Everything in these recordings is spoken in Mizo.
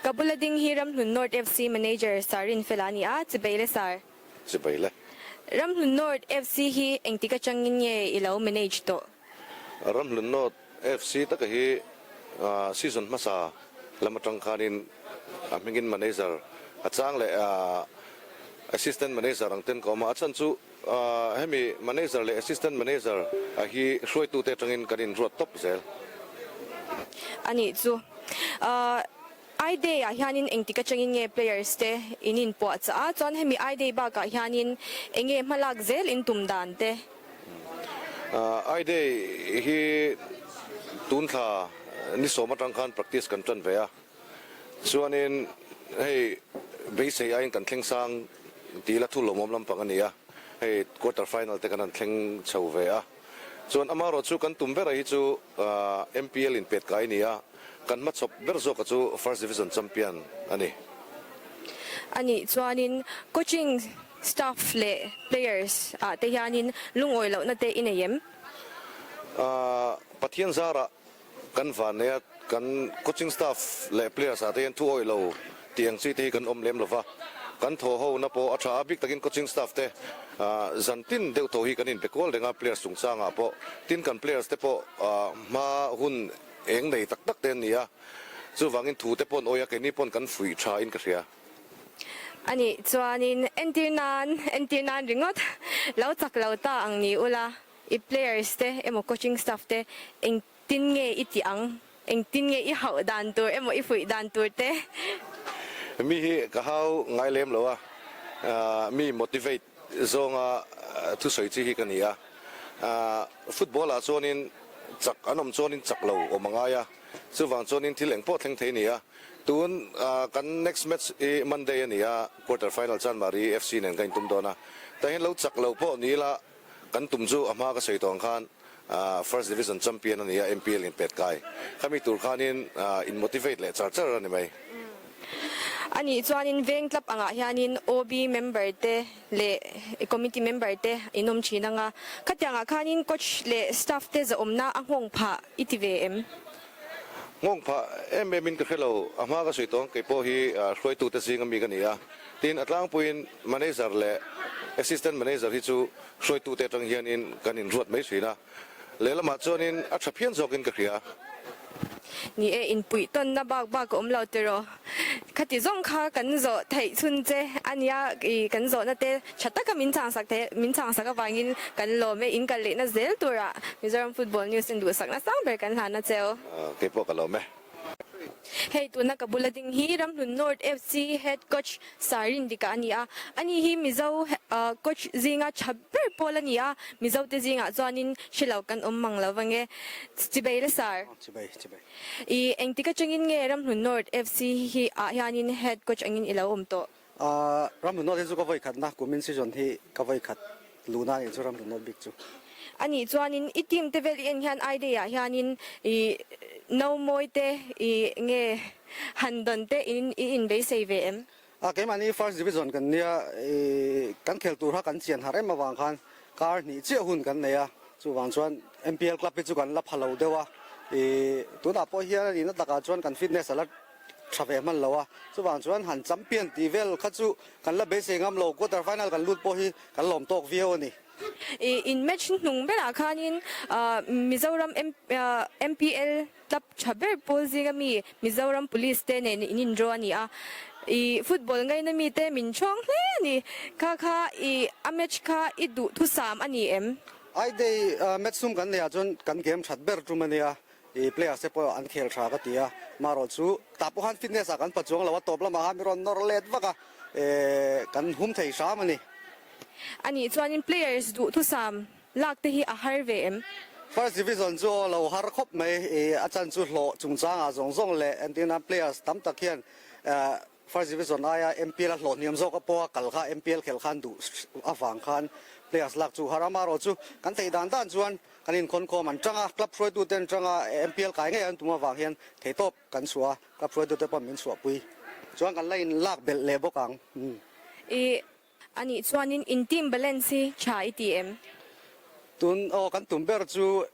Ka bula ding hi Ramhlun North FC manager Sarin Fela a ni a, Chibai le Sar. Chibai le. Ramhlun North FC hi engtik atangin nge i lo manage tawh? Ramhlun North FC taka hi season hmasa lam atang khanin a hmingin manager a chang leh assistant manager ang ten ka awm a, a chhan chu hemi manager leh assistant manager a hi hruaitute atangin kan inruat tawp zel. A nih chu. I Day ah hianin engtik atangin nge players te in inpuahchah a, chuan hemi I Day bakah hianin enge hmalak zel in tum dan te? I Day hi tun thla ni sawm atang khan practice kan tan ve a, chuanin hei beisei aiin kan thleng sang tih ila thu lawmawm lampang a ni a, hei quarter final te kan han thleng chho ve a. Chuan amaherawh chu kan tum bera hi chu MPL in pet kai a ni a, kan hmachhawp ber zawka chu First Division champion a ni. A nih chuanin coaching staff leh players ah te hianin lungawi lohna te i nei em? Pathian zarah Kan van nei a, kan coaching staff leh players ah te hian thu awih lo tih ang chi te hi kan awm lem lo va, kan thaw ho na pawh a tha a, bik takin coaching staff te zan tin deuh tho hi kan inpe kual reng a, players chungchang ah pawh tin kan players te pawh hma hun eng nei tak tak te an ni a, chuvangin thu te pawh an awih a, keini pawn kan fuih tha in ka hria. A nih chuanin entir nan entir nan ringawt lo chak lo ta ang ni ula. I players te emaw coaching staff te engtin nge i tih ang? Engtin nge i hauh dan tur emaw i fuih dan tur te? Mi hi ka hau ngai lem lo a, mi motivate zawnga thusawi chi hi ka ni a. Football ah chuanin chak an awm chuanin chak lo awm a ngai a, chuvang chuanin thil engpawh thleng thei a ni a. Tun kan next match hi Monday a ni a, quarter final chuan Mari FC nen ka intum dawn a, tah hian lo chak lo pawh ni ila, Kan tum chu a hma ka sawi tawh ang khan First Division champion a ni a, MPL in pet kai. Khami tur khanin in motivate leh char char a ni mai. A nih chuanin veng club angah hianin OB member te leh committee member te in awm thin ang a. Khatiangah khanin coach leh staff te zahawmna a nghawng phah i ti ve em? Nghawng phah em em in ka hre lo. A hma ka sawi tawh ang kei pawh hi hruaitute zinga mi ka ni a. Tin, a tlangpuiin manager leh assistant manager hi chu hruaitute atang hianin kan inruat mai thin a, lehlamah chuanin a tha phian zawkin ka hria. Ni e, inpuih tawnna bak bak a awm lo tiraw? Khati zawng kha kan zawh theih chhun che a nia, i kan zawhna te tha taka min chhangsak theih, min chhangsak avangin kan lawm e, in kal lehna zel turah Mizoram Football News in duhsakna sang ber kan hlan a cheu. Keipawh ka lawm e. Hei tuna ka bula ding hi Ramhlun North FC head coach Sarin Dika a ni a, ani hi Mizo coach zinga tha ber pawl a ni a, Mizo te zingah chuanin hre lo kan awm mang lo vang e. Chibei le sir. Chibei, chibei. I engtik atangin nge Ramhlun North FC hi ah hianin head coach angin i lo awm tawh? Ramhlun North hi chu ka vawi khatna kumin season hi ka vawi khat luhna a nih chu Ramhlun North bik chu. A nih chuanin i team te vel i en hian I day ah hianin i no mawi te i nge han dawn te in i inbeisei ve em? A keimahni first division kan nia i kan khel tur kha kan chian har em avang khan kar hnih chiah hun kan nei a, chuvang chuan MPL club hi chu kan la pha lo deuh a, i tunah pawh hian a nihna takah chuan kan fitness a la tha ve hman lo a, chuvang chuan han champion tih vel kha chu kan la beisei ngam lo, quarter final kan lut pawh hi kan lawm tawk viau a ni. I in match hnung berah khanin Mizoram MPL club tha ber pawl zinga mi Mizoram Police te nen in in draw a ni a, i football ngaina mite min chhuang hle a ni. Kha kha i a match kha i duhthusam a ni em? I day match sum kan neihah chuan kan game that ber tum a nia, I players te pawh an khel tha ka ti a, marawh chu tah pawh khan fitness ah kan pa chuang lo a, tawp lamah khan mi rawn nawr let vak a, kan hum thei hram a ni. A nih chuanin players duhthusam lak te hi a har ve em? First division chu aw lo har khawp mai, a chan chu hlawh chungchangah zawng zawng leh entirna players tam tak hian First Division aia MPL a hlawh hniam zawk a pawha kal kha MPL khelh khan duh avang khan players lak chu har a, amaherawh chu kan theih dan dan chuan kan inkhawnkhawm an tang a, club hruaitute an tang a, MPL kai ngei an tum avang hian theihtawp kan chhuah a, club hruaitute pawh min chhuahpui chuan kan la inlak belh leh bawk ang. I A nih chuanin in team balance hi tha i ti em? Tun aw kan tum ber chu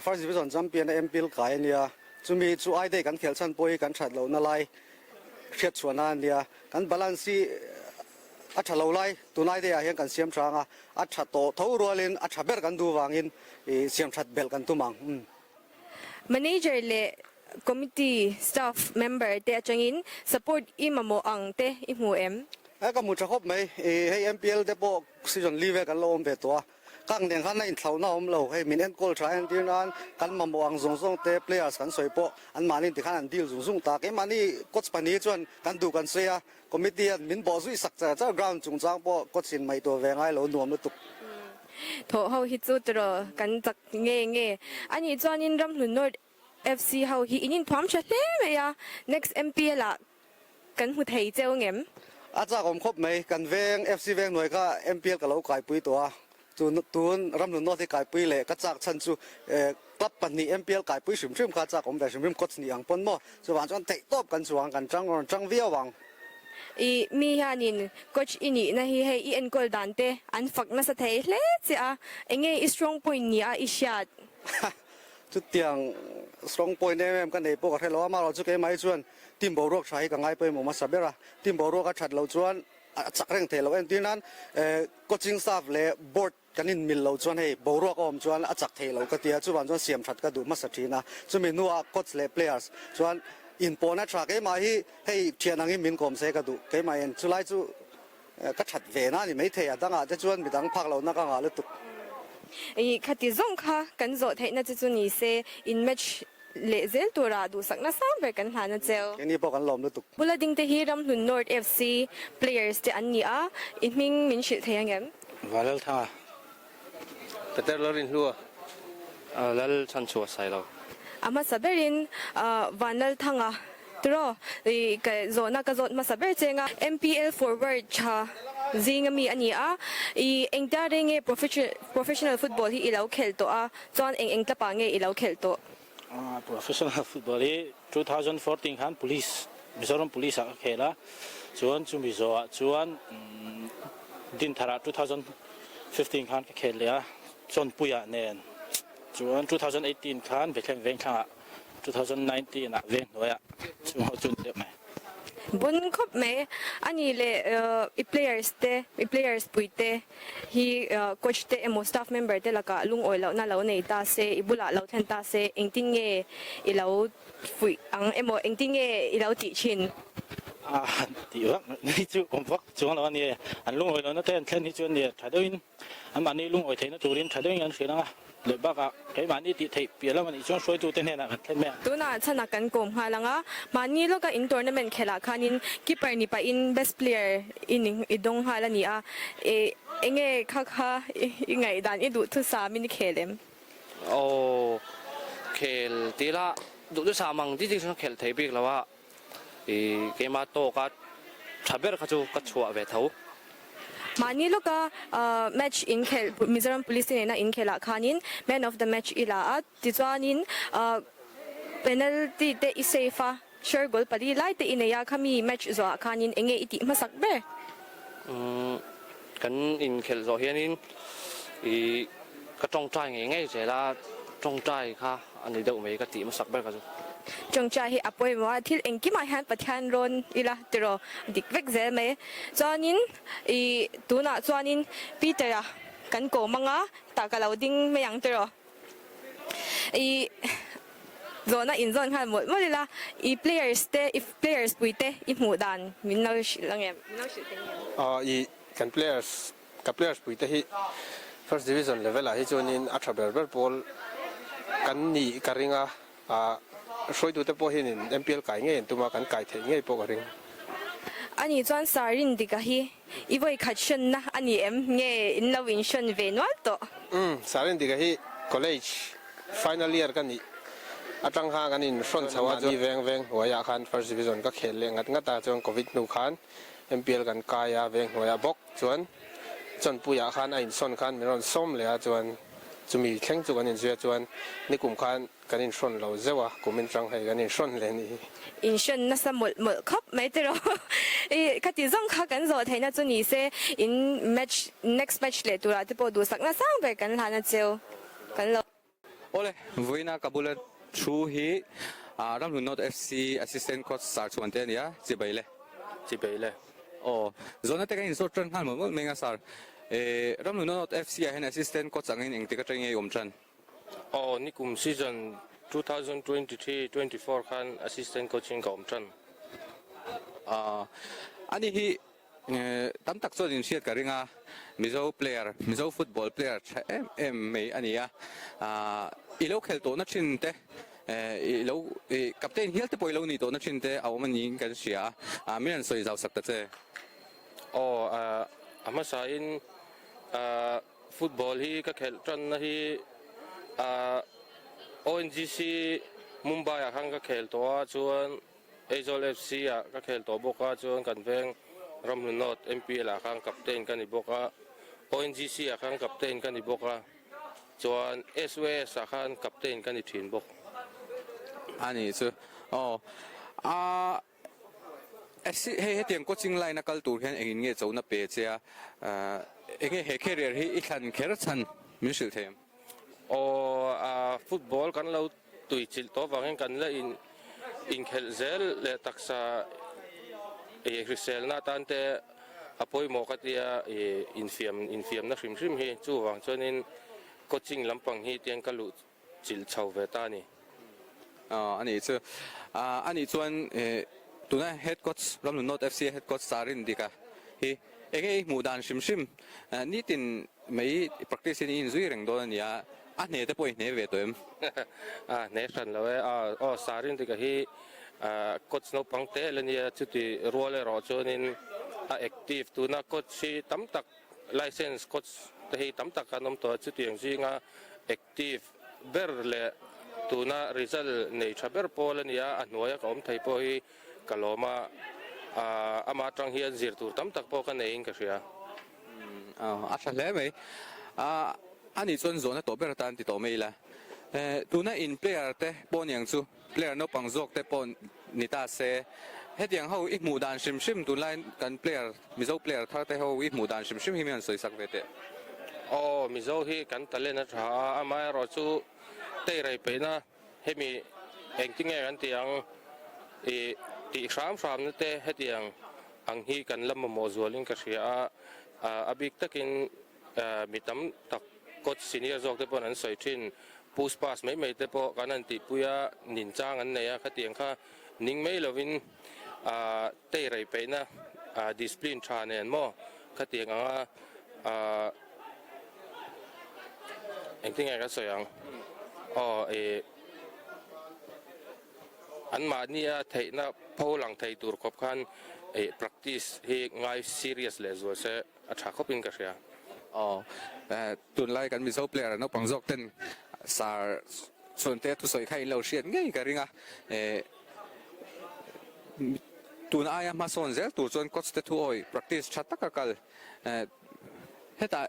First Division champion a MPL kai a nia, chumi chu I day kan khelh chhan pawh hi kan that lohna lai hriat chhuahna a nia. Kan balance hi a tha lo lai tunlai deuhah hian kan siam tha ang a, a tha tawh tho rualin a tha ber kan duh vangin siam that belh kan tum ang. Manager leh committee staff member te atangin support i mamawh ang te i hmu em? Ka hmu tha khawp mai. Hei MPL te pawh season li vel kan lo awm ve tawh a. Kang nen khan a inthlauhna a awm lo. Hei min enkawl tha entir nan kan mamawh ang zawng zawng te players kan sawi pawh anmahni tikhan an deal zung zung ta. Keimahni coach pahnih chuan kan duh kan sawi a, committee hian min bawh zui sak char char ground chungchang pawh coach in ngaihtuah ve ngai lo nuam lutuk. Thawh ho hi chu tiraw kan chak nge nge a nih chuanin Ramhlun North FC ho hi in inthuam tha hle mai a, next MPL ah Kan hmu thei cheu ngem? A chak awm khawp mai. Kan veng FC veng hnuai kha MPL ka lo kaipui tawh a, tun tun Ramhlun North hi kaipui leh ka chak chhan chu club pahnih MPL kaipui hrim hrim kha a chak awm ve hrim hrim coach nih ang pawn maw? Chuvang chuan theih tawp kan chuang kan tang rawn tang viau ang. I mi hianin coach i nihna hi hei i enkawl dan te an fak nasa thei hle che a, enge i strong point ni a i hriat? Chutiang strong point em em ka nei pawh ka hre lo a, amaherawhchu keimah hi chuan Team boruak tha hi ka ngai pawimawh hmasa ber a, team boruak a that loh chuan a chak reng theih loh. Entir nan coaching staff leh board kan inmil loh chuan hei boruak a awm chuan a chak theih loh ka ti a, chuvang chuan siam that ka duh hmasa thin a. Chumi hnuah coach leh players chuan inpawhna tha keimah hi hei thian angin min kawm se ka duh keimah in chulai chu ka that ve na a ni maithei a dangah te chuan midang phak lohna ka ngah lutuk. Ih khati zawng kha kan zawh theihna che chu ni se in match Leh zel tura duhsakna sang ber kan hlan a cheu. Keini pawh kan lawm lutuk. Bula ding te hi Ramhlun North FC players te an ni a, i hming min hrilh thei angem? Vanlalthanga, Peter Lalrinhlua, Lal Chhanchhuah Sailo. A hmasa berin Vanlalthanga tiraw i ka zawhna ka zawt hmasa ber cheng a, MPL forward tha zing ami a ni a, i engtia rei nge professional football hi i lo khelh tawh a, Chuan eng eng tlapah nge i lo khelh tawh? Professional football hi 2014 khan Police, Mizoram Police ah ka khel a, chuan chumi zawhah chuan Dintharah 2015 khan ka khel leh a, Chawnpuiah nen chuan 2018 khan Bethlehem Vengthlangah 2019 ah Venghnuaiah chung ho chu ni deuh mai. Bun khawp mai a ni leh i players te, i players pui te hi coach te emaw staff member te lakah lungawi lohna lo nei ta se, i bulah lo thlen ta se engtin nge i lo fuih ang emaw engtin nge i lo tih thin? A tih vak ni chu awm vak chuang lo a ni e, an lungawi lohna te an thlen hi chuan nia tha deuhin Anmahni lungawi theihna turin tha deuhin kan hrilh ang a, leh bakah keimahni tih theih piah lam a nih chuan hruaitute hnenah kan thlen mai ang. Tunah chhanah kan kawm nghal ang a, mahni lawka in tournament khelh ah khanin keeper ni pahin best player i ni i dawng nghal a ni a, e enge kha kha i ngaihdan i duhthusam in i khel em? Aw khel tih lah duhthusam ang dih dih chuan khelh thei bik lo a. I keimah tawka tha ber kha chu ka chhuah ve tho. Mahni lawka match inkhelh Mizoram Police te nena inkhelh ah khanin man of the match i la a, tichuanin penalty te i save a, sure goal pali lai te i nei a, khami match zawh ah khanin enge i tih hmasak ber? Kan inkhelh zawh hianin i ka tawngtai ngei ngei zel a, tawngtai kha a ni deuh mai ka tih hmasak ber kha chu. Tawngtai hi a pawimawh a, thil engkimah hian Pathian rawn ila tiraw dik vek zel mai. Chuanin i tunah chuanin Peter-a kan kawm anga tah ka lo ding mai ang tiraw. I zawhna inzawn nghal mawlh mawlh ila, i players te, i players pui te i hmuh dan min lo hrilh ang em? Min lo hrilh thei em? Aw, i kan players, ka players pui te hi first division level ah hi chuanin a tha ber ber pawl kan nih ka ring a, ah hruaitute pawh hianin MPL kai ngei an tum a, kan kai theih ngei pawh ka ring. Ani chuan Sarin dika hi I vawi khat hranna a ni em? Nge in lo in hran ve nual tawh? Umm, Sarindika hi college final year ka nih atang khan kan in hrawn chho a, ni veng veng hnuaiah khan first division ka khel leh ngat ngat a, chuan covid hnu khan MPL kan kai a, veng hnuaiah bawk chuan Chawnpuiah khan a insawn khan min rawn sawm leh a, chuan chumi thleng chu kan inzui a, chuan nikum khan Kan inhrawn lo zeuh a, kum inchang hei kan inhrawn leh ni hi. Inhrawn nasa mawlh mawlh khawp mai tiraw. I khati zawng kha kan zawh theihna chu ni se in match next match leh turah te pawh duhsakna sang ber kan hlan a cheu kan lo. Awle, vawiina ka bula thu hi Ramhlun North FC Assistant Coach Sir Chhuante a ni a, chibai le. Chibei le. Aw, zawhna te kan insawt tan nghal mawlh mawlh mai a sir. Ramhlun North FC ah hian assistant coach angin engtik atang nge i awm tan? Aw, nikum season 2023, 24 khan assistant coach in ka awm tan. Ani hi Tam tak chuan inhriat ka ring a, Mizo player, Mizo football player tha em em mai a ni a. I lo khelh tawhna thin te, i lo captain hial te pawh i lo nih tawhna thin te a awm a niin kan hria a, min rawn sawi zau sak ta che. Aw, a hmasain football hi ka khelh tanna hi ONGC Mumbai-ah khan ka khel tawh a, chuan Aizawl FC ah ka khel tawh bawk a, chuan kan veng Ramhlun North MPL ah khan captain ka ni bawk a, ONGC ah khan captain ka ni bawk a, chuan SOS ah khan captain ka ni thin bawk. A nih chu aw. A hei hetiang coaching line a kal tur hian engin nge chona pe che a, enge he career hi i thlan kher chhan min hrilh thei em? Aw, football kan lo tui chilh tawh vangin kan la in inkhelh zel leh taksa ih hriselna atan te a pawimawh ka tia ih infiam infiamna hrim hrim hi chuvang chuanin coaching lampang hi tiang ka luh chilh chho ve ta a ni. A nih chu. A nih chuan tuna head coach Ramhlun North FC head coach Sarin Dika hi enge i hmuh dan hrim hrim nitin mai practice in i inzui reng dawn a nia, a hne te pawh i hne ve tawh em? A hne hran lo e. Aw Sarin Dika hi coach naupang te la nia, chuti rual erawh chuanin a active tuna coach hi tam tak license coach te hi tam tak an awm tawh a, chutiang zinga Active ber leh tuna result nei tha ber pawl a ni a, a hnuaia ka awm thei pawh hi ka lawm a, amah atang hian zir tur tam tak pawh ka neiin ka hria. A tha hle mai. A nih chuan zawhna tawh ber atan ti tawh mai ila. Tuna in player te pawh niang chu player naupang zawk te pawh ni ta se, hetiang ho i hmuh dan hrim hrim tunlai kan player Mizo player thar te ho i hmuh dan hrim hrim hi min rawn sawi sak ve teh. Aw Mizo hi kan talent a tha a, amaherawh chu teirei peihna hemi engtinge kan tih ang i tih hram hramna te hetiang ang hi kan la mamawh zualin ka hria a, a bik takin Mi tam tak coach senior zawk te paw'n an sawi thin. Push pass mai mai te pawh kan han tihpui a, nin chang an nei a, khatiang kha ning mai lovin tei rei peihna discipline tha nen maw khatiang anga engtin nge ka sawi ang aw ih anmahnia theihna pho lang thei tur khawp khan ih practice hi ngai serious leh zual se. A tha khawp in ka hria. Aw tunlai kan Mizo player naupang zawk ten sar chhuante thusawi kha in lo hriat ngei ka ring a, tun aia hmasawn zel tur chuan coach te thu awi practice tha taka kal hetah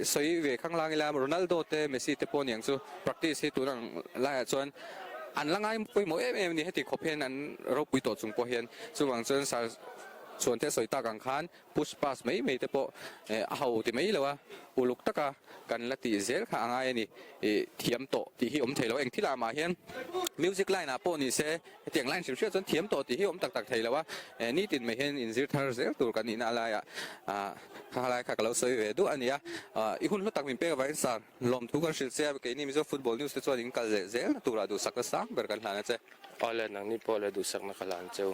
sawi ve khang lang ila Ronaldo te Messi te pawh niang chu practice hi tun ang laiah chuan an la ngai pawimawh em em a ni heti khawp hian an ropui tawh chung pawh hian chuvang chuan sar chhuante sawi tak ang khan Push pass mai mai te pawh a ho ti mai lo a, uluk taka kan la tih zel kha a ngai a ni. I thiam tawh tih hi awm thei lo. Eng thilah mah hian music line ah pawh ni se hetiang line hrim hriat chuan thiam tawh tih hi awm tak tak thei lo a, nitin mai hian inzir thar zel tur kan nihna alaiah kha lai kha ka lo sawi ve duah a ni a. I hun hlu tak min pek avangin sir lawmthu kan hrilh che a, keini Mizo Football News te chuan in kal leh zelna turah duhsakna sang ber kan hlan a che. Awle nangni pawh le duhsakna ka hlan cheu.